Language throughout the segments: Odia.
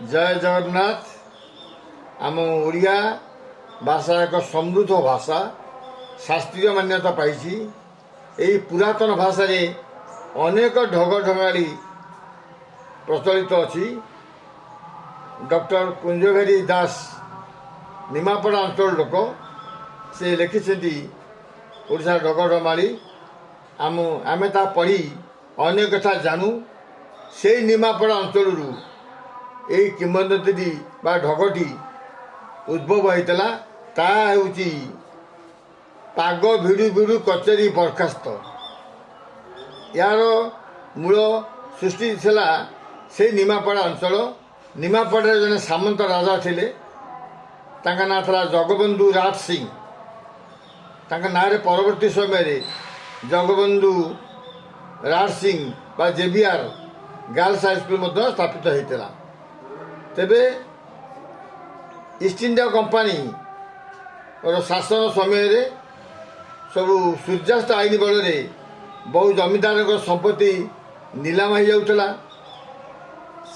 ଜୟ ଜଗନ୍ନାଥ। ଆମ ଓଡ଼ିଆ ଭାଷା ଏକ ସମୃଦ୍ଧ ଭାଷା, ଶାସ୍ତ୍ରୀୟ ମାନ୍ୟତା ପାଇଛି। ଏହି ପୁରାତନ ଭାଷାରେ ଅନେକ ଢଗ ଢଙ୍ଗାଳି ପ୍ରଚଳିତ ଅଛି। ଡକ୍ଟର କୁଞ୍ଜବିହାରୀ ଦାସ ନିମାପଡ଼ା ଅଞ୍ଚଳ ଲୋକ। ସେ ଲେଖିଛନ୍ତି ଓଡ଼ିଶାର ଢଗ ଢମାଳି। ଆମେ ତାହା ପଢ଼ି ଅନେକ କଥା ଜାଣୁ। ସେଇ ନିମାପଡ଼ା ଅଞ୍ଚଳରୁ ଏଇ କିମ୍ବଦନ୍ତୀଟି ବା ଢଗଟି ଉଦ୍ଭବ ହୋଇଥିଲା। ତାହା ହେଉଛି, "ପାଗ ଭିଡ଼ୁ ଭିଡ଼ୁ କଚେରୀ ବରଖାସ୍ତ"। ଏହାର ମୂଳ ସୃଷ୍ଟି ଥିଲା ସେଇ ନିମାପଡ଼ା ଅଞ୍ଚଳ। ନିମାପଡ଼ାରେ ଜଣେ ସାମନ୍ତ ରାଜା ଥିଲେ। ତାଙ୍କ ନାଁ ଥିଲା ଜଗବନ୍ଧୁ ରାଜ ସିଂ। ତାଙ୍କ ନାଁରେ ପରବର୍ତ୍ତୀ ସମୟରେ ଜଗବନ୍ଧୁ ରାଜ ସିଂ ବା ଜେଭିଆର ଗାର୍ଲସ ହାଇସ୍କୁଲ ମଧ୍ୟ ସ୍ଥାପିତ ହୋଇଥିଲା। ତେବେ ଇଷ୍ଟ ଇଣ୍ଡିଆ କମ୍ପାନୀର ଶାସନ ସମୟରେ ସବୁ ସୂର୍ଯ୍ୟାସ୍ତ ଆଇନ ବଳରେ ବହୁ ଜମିଦାରଙ୍କ ସମ୍ପତ୍ତି ନିଲାମ ହେଇଯାଉଥିଲା।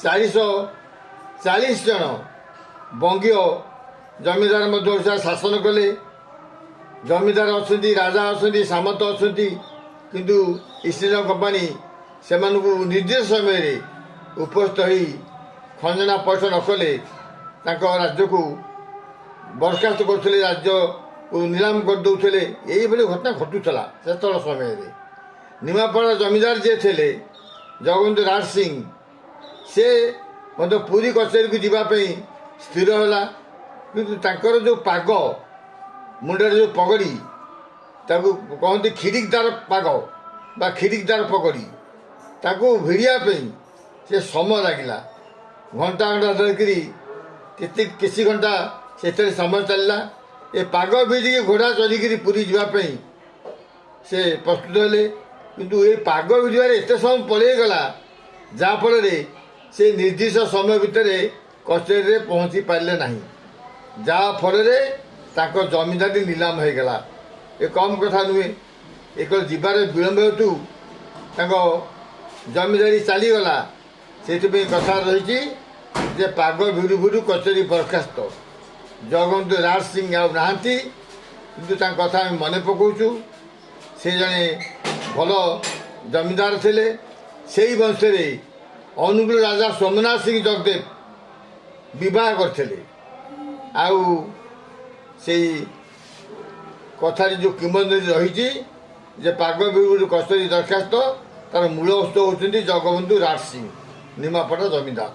440 ଜଣ ବଙ୍ଗୀୟ ଜମିଦାର ମଧ୍ୟ ଓଡ଼ିଶା ଶାସନ କଲେ। ଜମିଦାର ଅଛନ୍ତି, ରାଜା ଅଛନ୍ତି, ସାମନ୍ତ ଅଛନ୍ତି, କିନ୍ତୁ ଇଷ୍ଟ ଇଣ୍ଡିଆ କମ୍ପାନୀ ସେମାନଙ୍କୁ ନିର୍ଦ୍ଦିଷ୍ଟ ସମୟରେ ଉପସ୍ଥିତ ହୋଇ ଖଞ୍ଜନା ପଇଠ ନ କଲେ ତାଙ୍କ ରାଜ୍ୟକୁ ବରଖାସ୍ତ କରୁଥିଲେ, ରାଜ୍ୟକୁ ନିଲାମ କରିଦେଉଥିଲେ। ଏଇଭଳି ଘଟଣା ଘଟୁଥିଲା ସେତେବେଳ ସମୟରେ। ନିମାପଡ଼ା ଜମିଦାର ଯିଏ ଥିଲେ ଜଗବନ୍ଧୁ ରାଜ ସିଂ, ସେ ମଧ୍ୟ ପୁରୀ କଚେରୀକୁ ଯିବା ପାଇଁ ସ୍ଥିର ହେଲା। କିନ୍ତୁ ତାଙ୍କର ଯେଉଁ ପାଗ, ମୁଣ୍ଡରେ ଯେଉଁ ପଗଡ଼ି, ତାକୁ କହନ୍ତି ଖିରିକଦାର ପାଗ ବା ଖିରିକଦାର ପଗଡ଼ି, ତାକୁ ଭିଡ଼ିବା ପାଇଁ ସେ ସମୟ ଲାଗିଲା। ଘଣ୍ଟା ଘଣ୍ଟା ଧରିକିରି କେତେ କିଛି ଘଣ୍ଟା ସେଥିରେ ସମୟ ଚାଲିଲା। ଏ ପାଗ ଭିଡ଼ିକି ଘୋଡ଼ା ଚଢ଼ିକିରି ପୁରୀ ଯିବା ପାଇଁ ସେ ପ୍ରସ୍ତୁତ ହେଲେ। କିନ୍ତୁ ଏ ପାଗ ଭିଡ଼ିବାରେ ଏତେ ସମୟ ପଳେଇଗଲା, ଯାହାଫଳରେ ସେ ନିର୍ଦ୍ଦିଷ୍ଟ ସମୟ ଭିତରେ କଚେରୀରେ ପହଞ୍ଚି ପାରିଲେ ନାହିଁ, ଯାହାଫଳରେ ତାଙ୍କ ଜମିଦାରୀ ନିଲାମ ହୋଇଗଲା। ଏ କମ୍ କଥା ନୁହେଁ। ଏକ ଯିବାରେ ବିଳମ୍ବ ହେତୁ ତାଙ୍କ ଜମିଦାରୀ ଚାଲିଗଲା। ସେଥିପାଇଁ କଥା ରହିଛି ଯେ, "ପାଗ ଭିଡ଼ୁ ଭିଡ଼ୁ କଚେରୀ ବରଖାସ୍ତ"। ଜଗବନ୍ଧୁ ରାଜ ସିଂ ଆଉ ନାହାନ୍ତି, କିନ୍ତୁ ତାଙ୍କ କଥା ଆମେ ମନେ ପକାଉଛୁ। ସେ ଜଣେ ଭଲ ଜମିଦାର ଥିଲେ। ସେଇ ବଂଶରେ ଅନୁଗୁଳ ରାଜା ସୋମନାଥ ସିଂ ଜଗଦେବ ବିବାହ କରିଥିଲେ। ଆଉ ସେଇ କଥାରେ ଯେଉଁ କିମ୍ବଦନ୍ତୀ ରହିଛି ଯେ, "ପାଗ ଭିଡ଼ୁ କଚେରୀ ଦରଖାସ୍ତ", ତାର ମୂଳ ଉତ୍ସ ହେଉଛନ୍ତି ଜଗବନ୍ଧୁ ରାଜ ସିଂ, ନିମାପଡ଼ା ଜମିଦାର।